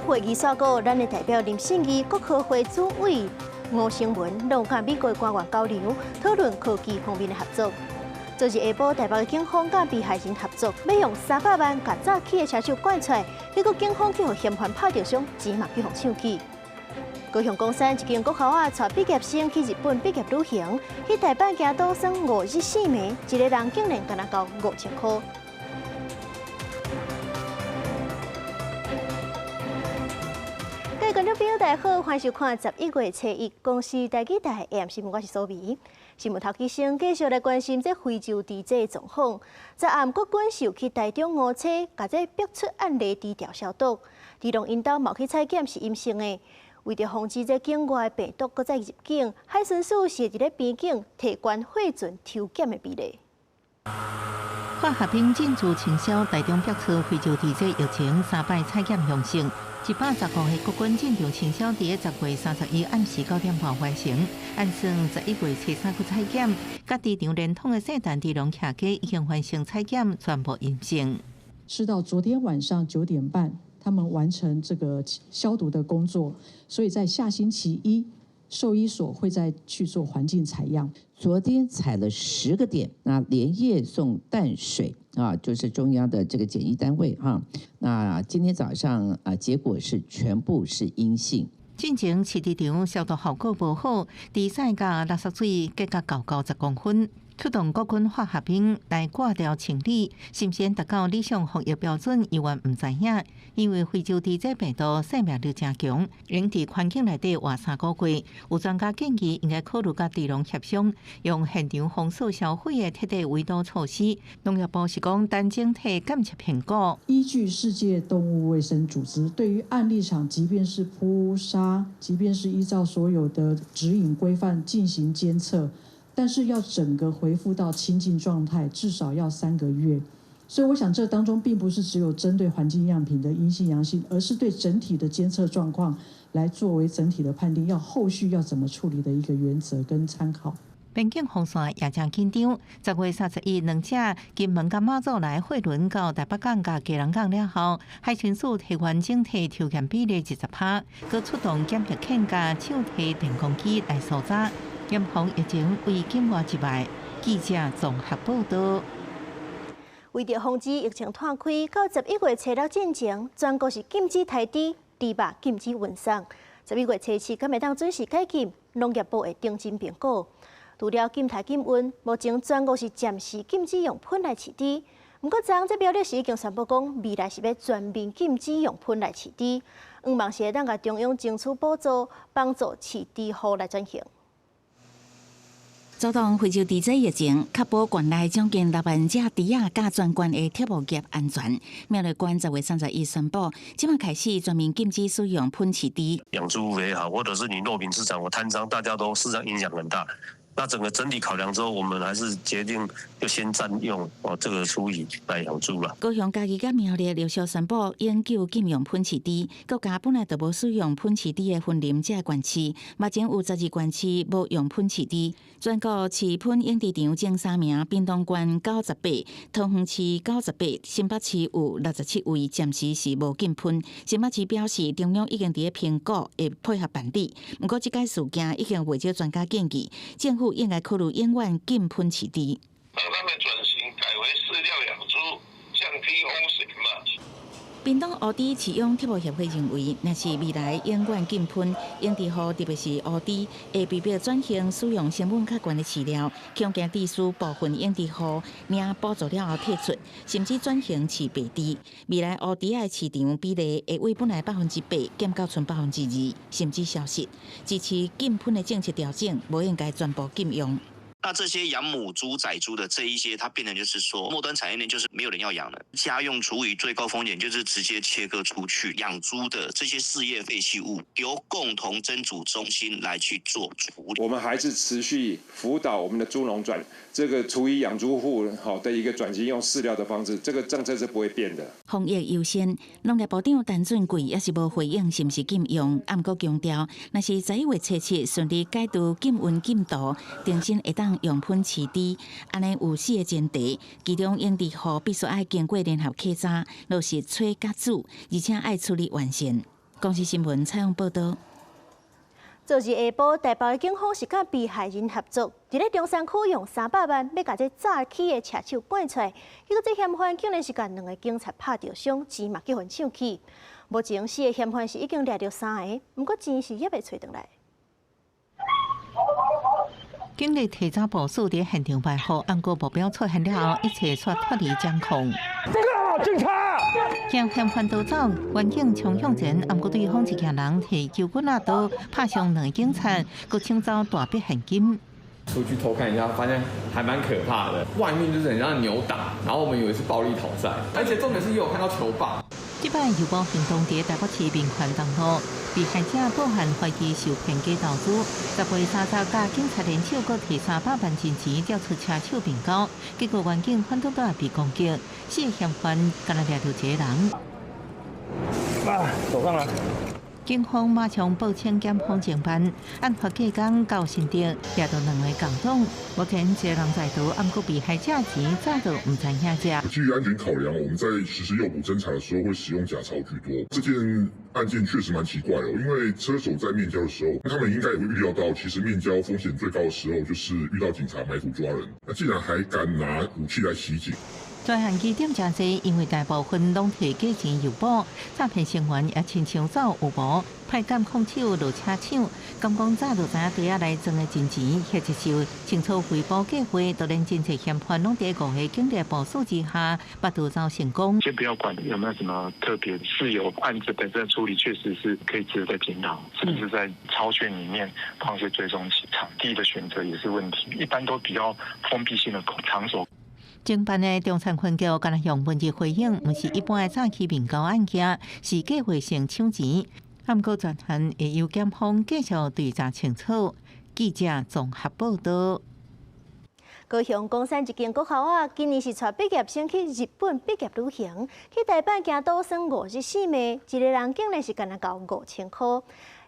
會議煞過，咱的代表林信義、國科會主委吳成文，攏佮美國官員交流，討論科技方面的合作。昨日下晡，台北警方佮被害人合作，欲用300萬共詐欺的車手趕出來，結果警方去予嫌犯拍著傷，錢嘛去予搶去。高雄岡山一間國校仔帶畢業生去日本畢業旅行，去大阪京都耍5日4暝，一个人竟然干焦5000箍。各位觀眾朋友，大家好，歡迎收看11月初一公視台語台 AM 新聞，我是蘇美。新聞頭起先繼續來關心這非洲豬瘟的狀況。昨暗國軍是有去台中五車，共這逼出案例豬調消毒，豬籠𪜶兜嘛去採檢是陰性的。為著防止這境外病毒閣再入境，海巡署是佇咧邊境提懸貨船抽檢的比例。化學品進駐清消，台中逼出非洲豬瘟疫情三擺採檢陽性，115個國軍進場清消，佇咧10月31暗時9點半完成。按算11月初三去採檢，佮豬場連通的聖誕豬籠徛家已經完成採檢，全部陰性。是到昨天晚上9點半，他們完成這個消毒的工作，所以在下星期一，獸醫所會再去做環境採樣。昨天採了10個點，那連夜送淡水啊，就是中央的這個檢疫單位哈。那今天早上啊，結果是全部是陰性。進前飼豬場消毒效果無好，豬屎佮垃圾水結甲90公分。出動國軍化學兵來割掉清理，是毋是達到理想防疫標準，猶原毋知影。因為非洲豬瘟病毒生命力誠強，會佇環境內底活3個月。有專家建議，應該考慮佮豬農協商，用現場封鎖銷毀的徹底圍堵措施。農業部是講，等整體檢測評估。依據世界動物衛生組織，對於案例場，即便是撲殺，即便是依照所有的指引規範進行監測，但是要整個恢復到清淨狀態，至少要3個月。所以我想，這當中並不是只有針對環境樣品的陰性陽性，而是對整體的監測狀況來作為整體的判定，要後續要怎麼處理的一個原則跟參考。邊境防線也誠緊張。10月31，兩隻金門佮馬祖來貨輪到台北港佮基隆港了後，海巡署提懸整體抽檢比例20%，閣出動檢疫犬佮手提電光機來搜查，嚴防疫情為境外入來。記者綜合報道。為著防止疫情湠開，到11月初六進前，全國是禁止刣豬，豬肉禁止運送。11月初七，敢會當準時解禁？農業部會認真評估。除了禁刣禁運，目前全國是暫時禁止用噴來飼豬。毋過，昨昏這苗栗市已經宣布講，未來是欲全面禁止用噴來飼豬。向望是會當共中央爭取補助，幫助飼豬戶來轉型。阻擋非洲豬瘟疫情，確保縣內將近6萬隻豬仔佮全縣的畜牧業安全。苗栗縣10月31宣布，這馬開始全面禁止使用噴飼豬。養豬也好，或者是你肉品市場，我攤商，大家都市場影響很大。那整個整體考量之後，我們還是決定就先暫用哦這個廚餘來養豬了。高雄、嘉義佮苗栗陸續宣布永久禁用噴飼豬，國家本來就無使用噴飼豬的雲林這個縣市，目前有12縣市無用噴飼豬。全國飼噴養豬場前三名，屏東縣98，桃園市98，新北市有67位，暫時是無禁噴。新北市表示，中央已經佇咧評估，會配合辦理。毋過，這擺事件已經有袂少專家建議，政府應該考慮永遠禁噴飼豬。讓他們轉型改為飼料養豬，降低風險嘛。屏東烏豬飼養畜牧協會認為，若是未來永遠禁噴，養殖戶特別是烏豬，會被迫轉型使用成本較懸的飼料，恐驚致使部分養殖戶領補助了後退出，甚至轉型飼白豬。未來烏豬仔的市場比例會為本來8%減到賰2%，甚至消失。支持禁噴的政策調整，無應該全部禁用。那這些養母豬、仔豬的這一些，它變成就是說，末端產業鏈就是沒有人要養了。家用廚餘最高風險就是直接切割出去養豬的這些事業廢棄物，由共同偵阻中心來去做處理。我們還是持續輔導我們的豬農轉這個廚餘養豬戶好的一個轉型，用飼料的方式，這個政策是不會變的。防疫優先，農業部長陳俊貴也是無回應是毋是禁用，毋過強調，若是11月初七順利解除禁運禁毒，重新會當用噴飼豬，按呢有四个前提，其中養殖戶必須愛經過聯合稽查，落實炊佮煮，而且愛處理完善。公視新聞採訪報導。昨日下晡，台北的警方是佮被害人合作，佇咧中山區用300萬欲共這詐欺的車手趕出來。結果這嫌犯竟然是共兩个警察拍著傷，錢嘛去予搶去。目前四个嫌犯是已經掠著三个，毋過錢是猶未揣轉來。警力提早部署佇現場埋伏，毋過目標出現了後，一切煞脫離掌控。警察！將嫌犯逃走，員警衝向前，毋過對方一行人提球棍仔刀拍傷兩个警察，閣搶走大筆現金。出去偷看一下，發現還蠻可怕的。外面就是很像扭打，然後我們以為是暴力討債，而且重點是又有看到球棒。這擺誘捕行動佇台北市民權東路，被害者報案懷疑受騙假投資，10月30佮警察聯手，閣提300萬真錢調出車手面交，結果員警反倒閣被攻擊，四个嫌犯干焦掠著一个人。啊，手上了。警方馬上報請檢方偵辦，案發隔工到新竹掠著兩个共黨，目前一个人在逃，毋過被害者錢早就毋知影遮。基於安全考量，我們在實施誘捕偵查的時候會使用假鈔居多。這件案件確實蠻奇怪哦，因為車手在面交的時候，他們應該也會預料到，其實面交風險最高的時候就是遇到警察埋伏抓人。那竟然還敢拿武器來襲警。專案疑點誠濟，因為大部分攏提假錢誘捕，詐騙成員也親像走有無，派監控手落車搶，敢講早就知影袋仔內裝的真錢，或者是清楚回報計劃，都連真濟嫌犯攏佇五个警力部署之下，嘛逃走成功。先不要管有沒有什麼特別事由，案子本身的處理確實是可以值得檢討，是不是在巢穴裡面放些追蹤器？場地的選擇也是問題，一般都比較封閉性的場所。偵辦的中山分局敢若用文字回應，毋是一般的詐欺面交案件，是計劃性搶錢。毋過全案會由檢方繼續追查清楚。記者綜合報導。高雄岡山一間國校仔，今年是帶畢業生去日本畢業旅行，去大阪京都耍5日4暝，一个人竟然是干焦交5000箍。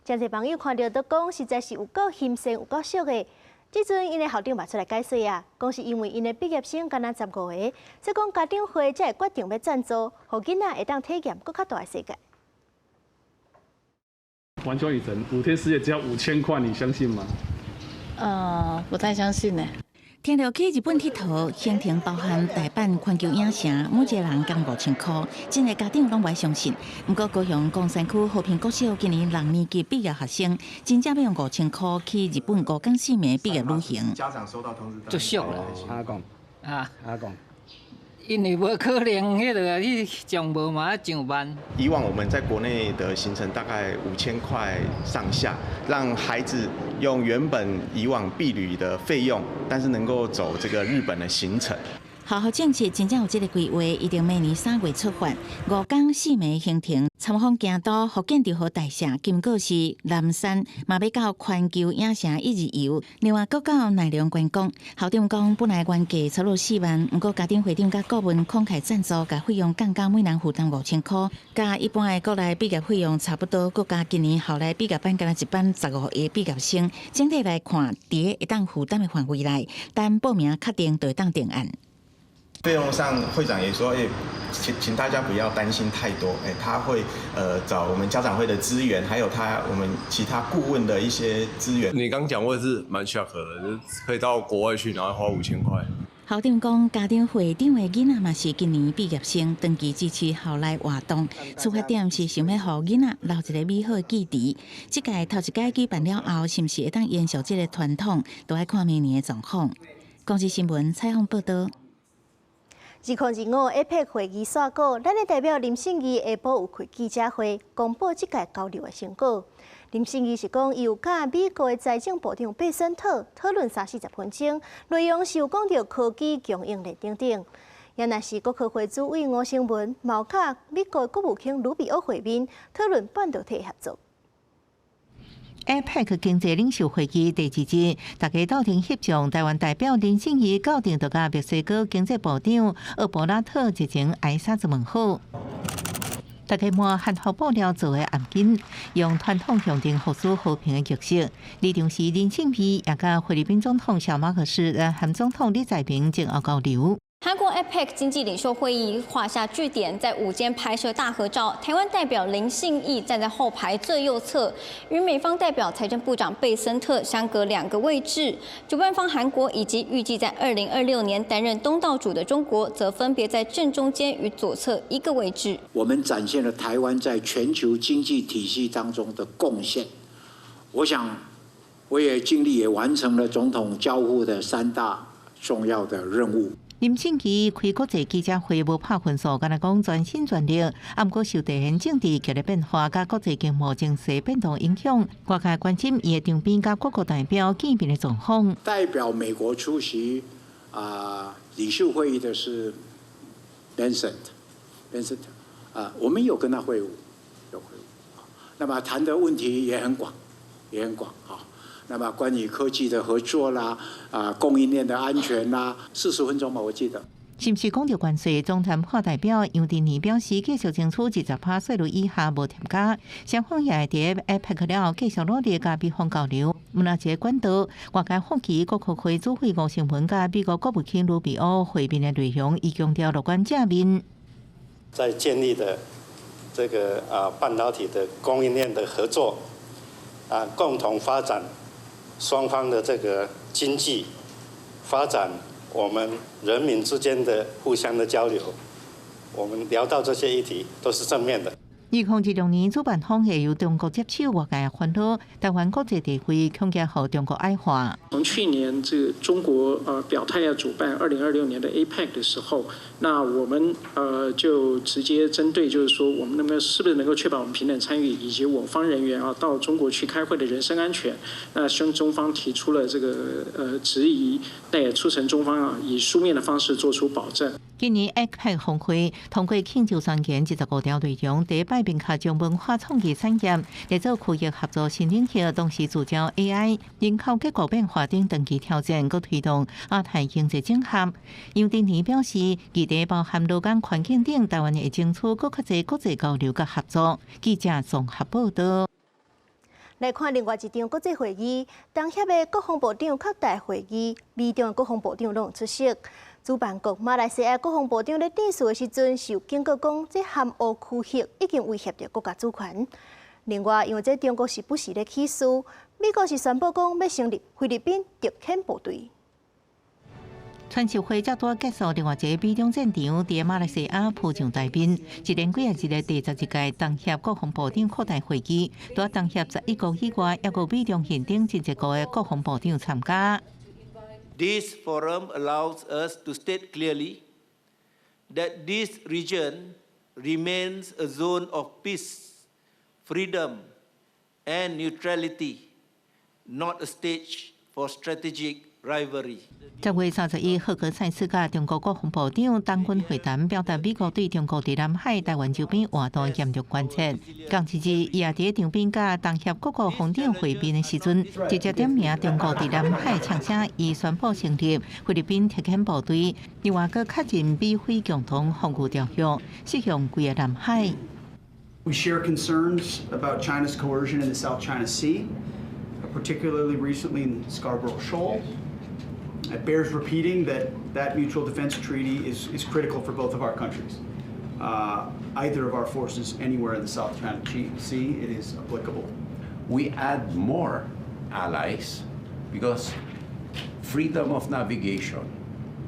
誠濟網友看著都講，實在是有夠心酸，有夠俗的。這陣𪜶的校長嘛出來解說啊，講是因為𪜶的畢業生干焦15個，所以講家長會才會決定欲贊助，予囡仔會當體驗閣較大的世界。環球影城5天4夜只要5000塊，你相信嗎？不太相信呢。聽著去日本𨑨迌，行程包含大阪環球影城，每一個人共5000箍，真濟家長攏袂相信。毋過高雄岡山區和平國小今年六年級畢業學生，真正欲用五千箍去日本5天4暝畢業旅行。家長收到通知，足俗啦。阿講啊，阿講。因為無可能，彼个去上無嘛上萬。以往我們在國內的行程大概5000塊上下，讓孩子用原本以往畢旅的費用，但是能夠走這個日本的行程。學校證實真正有這個規劃，一定明年3月出發，5天4暝行程，參訪京都、伏見稻荷大社、金閣寺、嵐山，嘛欲到環球影城一日遊。另外，閣到奈良觀光。校長講，本來原價差不多4萬，毋過家長會長佮顧問慷慨贊助，共費用降到每人負擔5000箍，佮一般的國內畢業費用差不多。閣加今年校內畢業班干焦一班15個畢業生，整體來看，佇會當負擔的範圍內，等報名確定就會當定案。費用上，會長也說，請大家不要擔心太多，他會找我們家長會的資源，還有他我們其他顧問的一些資源。你剛講我也是蠻 shock 的，就可以到國外去，然後花5000塊。校長講，家長會長的囡仔嘛是今年畢業生，長期支持校內活動，出發點是想欲予囡仔留一個美好的記憶。這屆頭一屆舉辦了後，是毋是會當延續這个傳統，都愛看明年的狀況。公視新聞採訪報導。2025 APEC 會議煞稿，咱的代表林信義下晡有開記者會，公布這屆交流的成果。林信義是講，伊有佮美國的財政部長貝森特討論三四十分鐘，內容是有講著科技供應鏈等等。也若是國科會主委吳成文，嘛有佮美國國務卿魯比歐會面，討論半導體合作。 APEC 經濟領袖會議第二日，大家鬥陣翕相。台灣代表林信義到陣就佮墨西哥經濟部長奧伯拉特熱情挨三子問好。大家換漢服布料做的頷巾，用傳統象徵復甦和平的儀式。離場時，林信義也佮菲律賓總統小馬可斯、南韓總統李在明前後交流。韓國 APEC 經濟領袖會議畫下句點，在午間拍攝大合照。台灣代表林信義站在後排最右側，與美方代表財政部長貝森特相隔兩個位置。主辦方韓國以及預計在2026年擔任東道主的中國，則分別在正中間與左側一個位置。我們展現了台灣在全球經濟體系當中的貢獻。我想，我也盡力也完成了總統交付的三大重要的任務。林信義開國際記者會無拍分數，敢若講全心全力。啊，毋過受地緣政治劇烈變化佮國際經貿情勢變動影響，外界關心伊的場邊佮各國代表見面的狀況。代表美國出席啊領袖會議的是 Bessent，Bessent 啊，我們有跟他會晤，有會晤。那麼談的問題也很廣，也很廣啊。那麼關於科技的合作啦，啊供應鏈的安全啦，40分鐘吧，我記得。是毋是講著關稅？總談判代表楊振寧表示，繼續爭取20%稅率以下無添加，雙方也會佇 APEC 了後繼續努力佮美方交流。毋但這個管道，外界好奇國科會主委吳成文佮美國國務卿盧比歐會面的內容，伊強調樂觀正面。在建立的這個啊半導體的供應鏈的合作啊，共同發展。雙方的這個經濟發展，我們人民之間的互相的交流，我們聊到這些議題都是正面的。2026年主辦方會由中國接手，外界煩惱台灣國際地位恐驚予中國矮化。從去年這個中國表態要主辦2026年的 APEC 的時候，那我們就直接針對，就是說我們能不能是不是能夠確保我們平等參與，以及我方人員啊到中國去開會的人身安全，那向中方提出了這個質疑，那也促成中方啊以書面的方式做出保證。今年 APEC 峰會通過慶祝宣言25條內容，第一擺明確將文化創意產業列做區域合作新領域，同時聚焦 AI、人口結構變化等長期挑戰，閣推動亞太經濟整合。楊振寧表示，議題包含勞工環境等，台灣會爭取閣較濟國際交流佮合作。記者綜合報道。來看另外一場國際會議，東協的國防部長擴大會議，美中國防部長攏有出席。主辦國馬來西亞國防部長咧致辭的時陣，受警告講，這含烏區域已經威脅著國家主權。另外，因為這中國時不時咧起事，美國是宣布講欲成立菲律賓特遣部隊。川習會才拄結束，另外一個美中戰場佇馬來西亞浮上台面。一連幾仔日的第12屆東協國防部長擴大會議，除了東協11國以外，猶閣美中印等真濟國的國防部長參加。 This forum allows us to state clearly that this region remains a zone of peace, freedom, and neutrality, not a stage for strategic rivalry. 10月31，赫格塞斯佮中國國防部長董軍會談，表達美國對中國佇南海、台灣周邊活動嚴重關切。仝一日，伊也佇場邊佮東協各國防長會面的時陣，直接點名中國佇南海嗆聲，伊宣布成立菲律賓特遣部隊，另外閣確認美菲共同防禦條約，適用規个南海。 We share concerns about China's coercion in the South China Sea, particularly recently in Scarborough Shoal. It bears repeating that that mutual defense treaty is critical for both of our countries. Either of our forces anywhere in the South China Sea, it is applicable. We add more allies because freedom of navigation,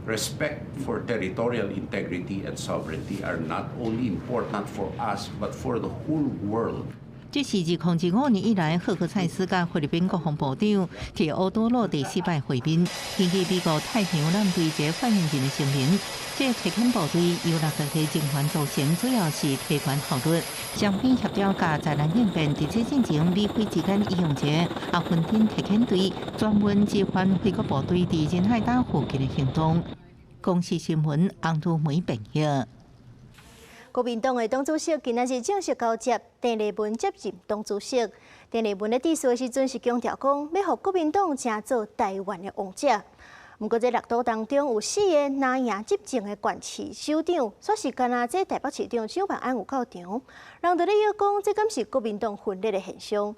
respect for territorial integrity and sovereignty are not only important for us, but for the whole world. 這是2005年以來，赫格塞斯佮菲律賓國防部長提奧多洛第四擺會面。根據美國太平洋艦隊一個發言人的聲明，這個特遣部隊由60個成員組成，主要是提懸效率、雙邊協調佮災難應變。佇這進前，美菲之間已用一個阿根廷特遣隊專門支援菲國部隊佇人海島附近的行動。公視新聞，洪如梅編譯。國民黨的黨主席今仔日正式交接，鄭麗文接任黨主席。鄭麗文咧致辭的時陣是強調講，欲予國民黨成做台灣的王者。毋過，這六都當中有四个藍營執政的縣市首長，煞是干焦這台北市長蔣萬安有到場，人就咧臆講，這敢是國民黨分裂的現象？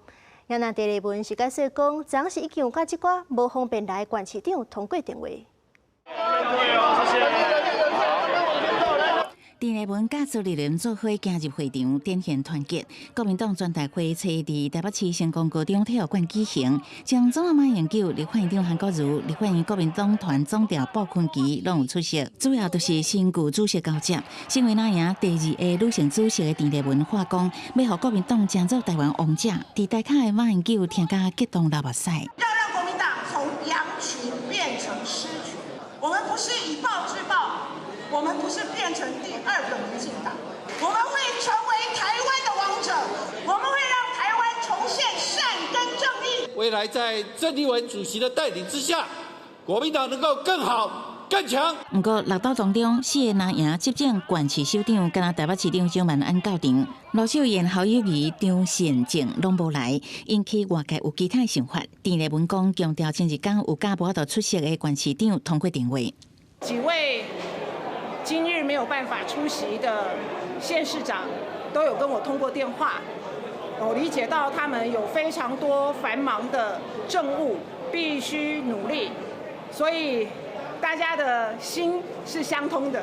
也若鄭麗文是解釋講，昨是已經有佮這寡無方便來的縣市長通過電話。鄭麗文佮朱立倫做伙行入會場，展現團結。國民黨全代會初佇台北市成功高中體育館舉行，前總統馬英九、立法院長韓國瑜、立法院國民黨團總召傅崐萁攏有出席。主要就是新舊主席交接。身為藍營第二个女性主席的鄭麗文話講，欲予國民黨成做台灣王者。佇台下的馬英九聽甲激動流目屎。要讓國民黨從羊群變成獅群，我們不是以暴制暴。我們不是變成第二個民進黨，我們會成為台灣的王者，我們會讓台灣重現善跟正義。未來在鄭麗文主席的帶領之下，國民黨能夠更好、更強。毋過六黨當中，四个藍營執政縣市首長，敢若台北市長蔣萬安到場，盧秀燕、侯友宜、張善政攏無來，𪜶去外界有其他想法。鄭麗文講強調，前一工有佮無法度出席的縣市長通過電話。幾位今日沒有辦法出席的縣市長都有跟我通過電話，我理解到他們有非常多繁忙的政務，必須努力，所以大家的心是相通的。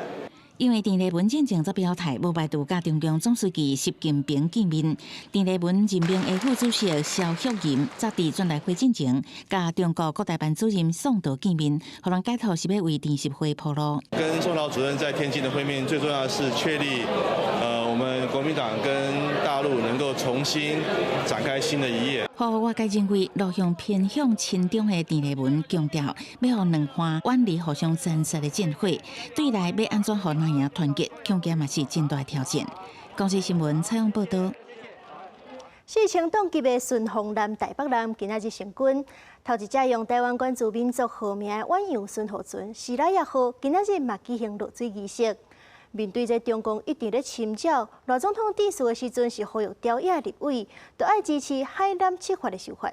因為鄭麗文進前才表態，無排除佮中共總書記習近平見面。鄭麗文任命的副主席蕭旭吟，則佇全代會進前，佮中國國台辦主任宋濤見面，予人解讀是欲為鄭習會鋪路。跟宋濤主任在天津的會面，最重要的是確立，我們國民黨跟大陸能夠重新展開新的一頁。予外界認為路向偏向親中的鄭麗文強調，欲予兩岸遠離互相殘殺的戰火，對內欲按怎予藍營團結，恐驚嘛是真大挑戰。公視新聞採訪報導。4000噸級的順風艦台北艦今仔日成軍，頭一隻用台灣原住民族號名的遠洋巡護船士拉雅號，今仔日嘛舉行落水儀式。面對這中共一直咧侵擾，賴總統致辭的時陣是呼籲朝野立委，都愛支持海纜七法的修法。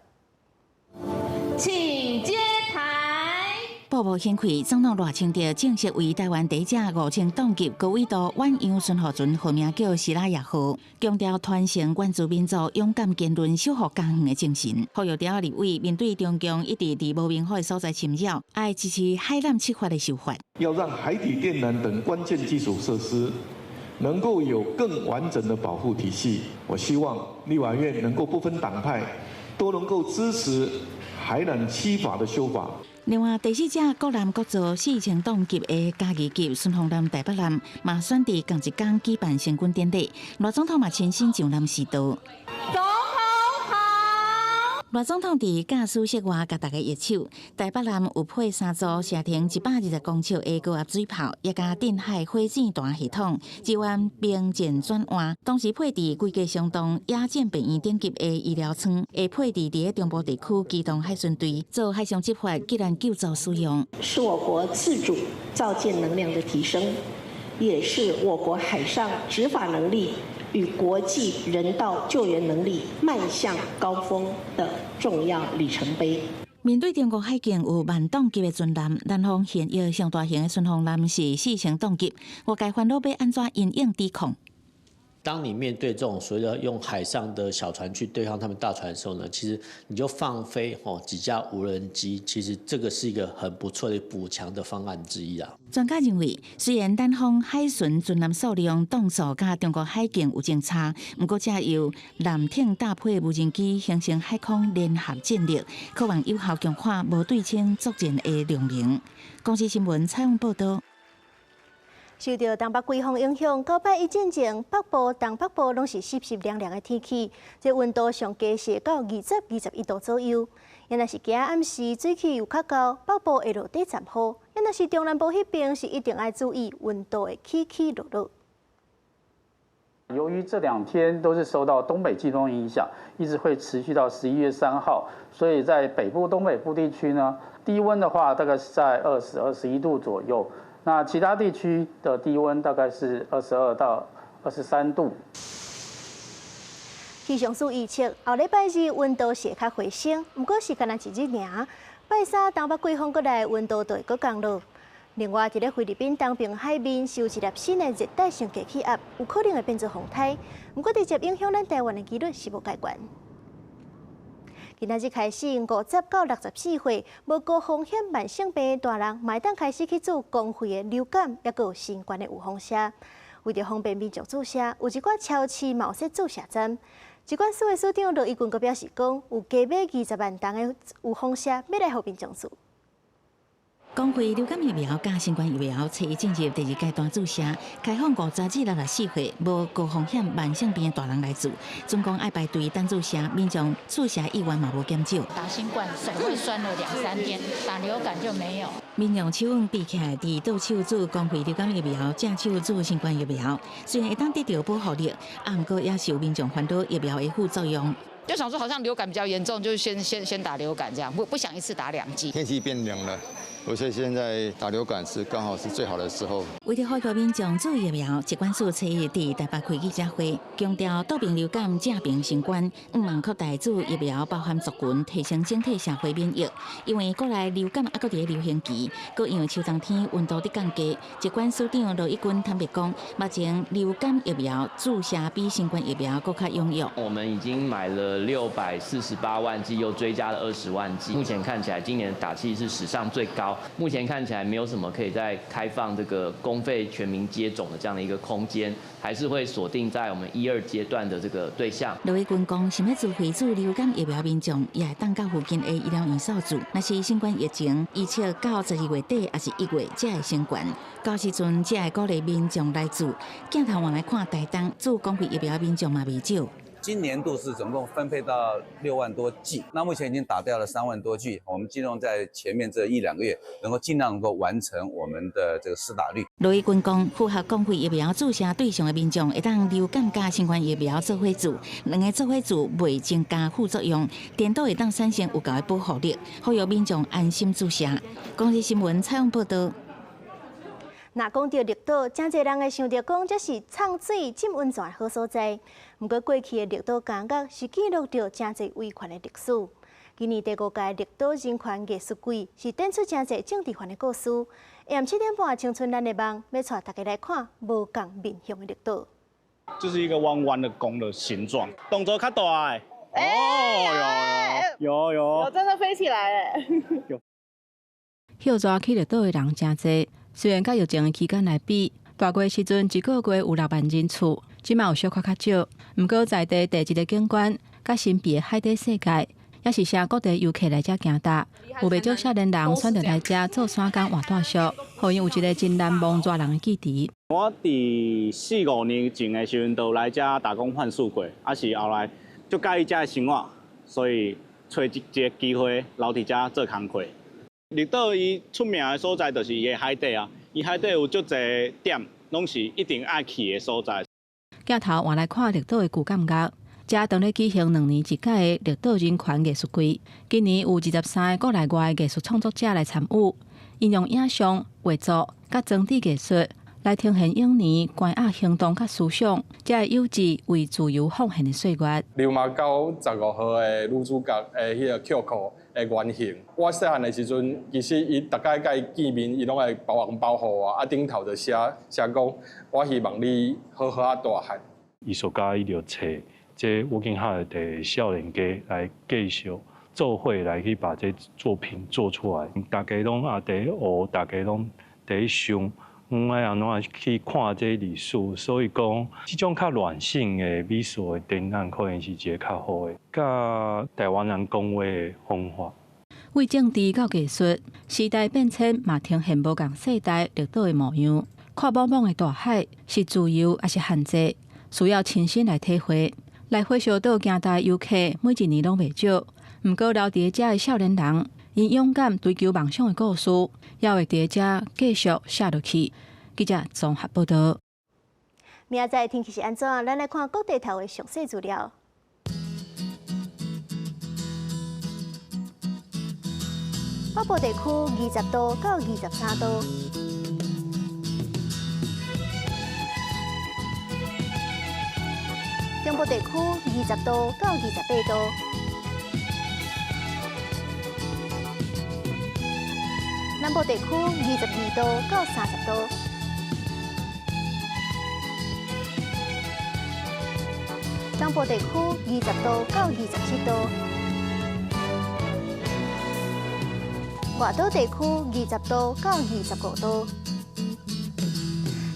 請揭牌。步步顯開，總統賴清德正式為台灣第一隻5000噸級高緯度遠洋巡護船，號名叫士拉雅號，強調傳承原住民族勇敢堅韌、守護家園的精神。呼籲朝野立委面對中共一直佇無明火的所在侵擾，愛支持海纜七法的修法。要讓海底電纜等關鍵基礎設施能夠有更完整的保護體系。我希望立法院能夠不分黨派，都能夠支持海纜七法的修法。另外，第四隻國艦國造4000噸級的嘉義級順風艦台北艦，嘛選佇仝一工舉辦成軍典禮，賴總統嘛親身上艦示導。總統好。賴總統佇駕駛室外共大家握手。台北艦有配三組射程120公尺的高壓水炮，也佮鎮海火箭彈系統，支援兵艦轉換。同時配置規格相當野戰病院等級的醫療艙，會配置佇中部地區機動海巡隊做海上執法、急難救助使用。是我國自主造艦能量的提升，也是我國海上執法能力與國際人道救援能力邁向高峰的重要里程碑。面對中國海警有萬噸級的船艦，南方現役上大型的順風艦是4000噸級，外界煩惱欲按怎因應抵抗？當你面對這種所謂的用海上的小船去對抗他們大船的時候呢，其實你就放飛哦幾架無人機，其實這個是一個很不錯的補強的方案之一啊。專家認為，雖然南方海巡船艦數量檔數佮中國海警有真差，毋過藉由艦艇搭配無人機形成海空聯合戰力，可望有效強化無對稱作戰的量能。公視新聞採訪報導。受著東北季風影響，9拜一進前，北部、東北部攏是濕濕涼涼的天氣，這溫度上低是到20、21度左右。若是今暗時水氣有較厚，北部會落短暫雨；若是中南部彼邊，是一定愛注意溫度會起起落落。由於這兩天都是受到東北季風影響，一直會持續到11月3號，所以在北部、東北部地區呢，低溫的話大概是在20、21度左右。那其他地區的低溫大概是22到23度。氣象署預測，後禮拜二溫度是會較回升，毋過是干焦一日爾。拜三東北季風過來，溫度就會閣降落。另外，佇咧菲律賓東邊海面受一粒新的熱帶性低氣壓，有可能會變做風颱。毋過直接影響咱台灣的幾率是無蓋懸。今仔日開始，50到64歲無高風險慢性病的大人，嘛會當開始去注公費的流感，抑閣有新冠的預防射。為著方便民眾注射，有一寡超市嘛有設注射站。疾管署的署長羅一鈞閣表示講，有加買20萬筒的預防射欲來予民眾注。公費流感疫苗佮新冠疫苗，初一進入第二階段注射，開放50至64歲無高風險慢性病的大人來注。總共愛排隊等注射，民眾注射意願嘛無減少。打新冠手會酸了兩三天，打流感就沒有。民眾手腕比起來，佇倒手注公費流感疫苗，正手注新冠疫苗，雖然會當得著保護力，啊，毋過也是有民眾煩惱疫苗的副作用。就想說好像流感比較嚴重，就先打流感這樣，不想一次打兩劑。天氣變冷了。而且現在打流感是剛好是最好的時候。為著呼籲民眾注疫苗，疾管署初一佇台北開記者會，強調倒爿流感、正爿新冠，毋茫擴大注疫苗包含族群，提升整體社會免疫。因為國內流感猶閣佇流行期，閣因為秋冬天溫度佇降低，疾管署長羅一鈞坦白講，目前流感疫苗注射比新冠疫苗閣較踴躍。我們已經買了648萬劑，又追加了20萬劑。目前看起來，今年打劑是史上最高。目前看起來沒有什麼可以再開放這個公費全民接種的這樣的一個空間，還是會鎖定在我們一二階段的這個對象。羅一鈞講，想欲自費注流感疫苗民眾，也會當到附近的醫療院所注。若是新冠疫情預測到12月底，抑是1月才會升懸，到時陣才會鼓勵民眾來注。鏡頭換來看台東注公費疫苗民眾嘛袂少。今年度是總共分配到6萬多劑，那目前已經打掉了3萬多劑，我們盡量在前面這一兩個月能夠盡量能夠完成我們的這個施打率。羅一鈞講，符合公費疫苗注射對象的民眾，會當流感佮新冠疫苗做伙注，兩个做伙注袂增加副作用，顛倒會當產生有效的保護力，呼籲民眾安心注射。公視新聞採訪報導。若講著綠島，誠濟人會想著講，這是藏水浸溫泉的好所在。毋過過去的綠島監獄是記錄著誠濟維權的歷史。今年第五屆綠島人權藝術季是展出誠濟政治犯的故事。下暗7點半，青春咱的夢，欲帶大家來看無仝面向的綠島。這是一個彎彎的弓的形狀，動作較大的。哦，有有有，有真的飛起來誒！有。歇熱去綠島的人誠濟。雖然佮疫情的期間來比，大月時陣一個月有6萬人次，這馬有小可較少。毋過在地地質的景觀，佮神秘的海底世界，也是啥各地遊客來遮行踏。有袂少少年人選擇來遮做散工換住宿，予𪜶有一个真難忘熱人的記憶。我佇四五年前的時陣，就來遮打工換宿過，啊是後來足佮意遮的生活，所以揣一個機會留佇遮做工課。綠島伊出名的所在就是伊的海底啊，伊海底有足濟點，攏是一定愛去的所在。鏡頭換來看綠島的舊監獄，遮當咧舉行兩年一屆的綠島人權藝術季，今年有23个國內外藝術創作者來參與，𪜶用影像、畫作、佮裝置藝術來呈現永年關押行動佮思想，才會有志為自由奉獻的歲月。流麻溝15號的女主角的彼个 Q 的原型，我細漢的時陣，其實伊逐擺佮伊見面，伊攏會包紅包予我，啊頂頭就寫寫講，我希望你好好仔大漢。藝術家伊就揣這我見下的少年家來繼續做伙來去把這作品做出來。大家攏也佇學，大家攏佇想，阮愛按怎去看這歷史，所以講，這種較軟性的美術的展覽，可能是一个較好的，佮台灣人講話的方法。為政治到藝術，時代變遷嘛呈現無仝世代綠島的模樣。闊莽莽的大海是自由抑是限制，需要親身來體會。來火燒島行踏遊客每一年攏袂少，毋過留佇遮的少年人，𪜶勇敢追求夢想的故事，也會佇遮繼續寫落去。記者綜合報導。明仔載天氣是按怎？咱來看各地頭的詳細資料。北部地區20度到23度，中部地區20度到28度，南部地區22度到30度，東部地區20度到27度。外島地區20度到25度。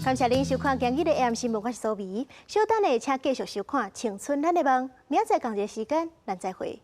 感謝您收看今日的 AM 新聞，我是蘇美。稍等下，請繼續收看《青春咱的夢》。明仔載仝一个時間，咱再會。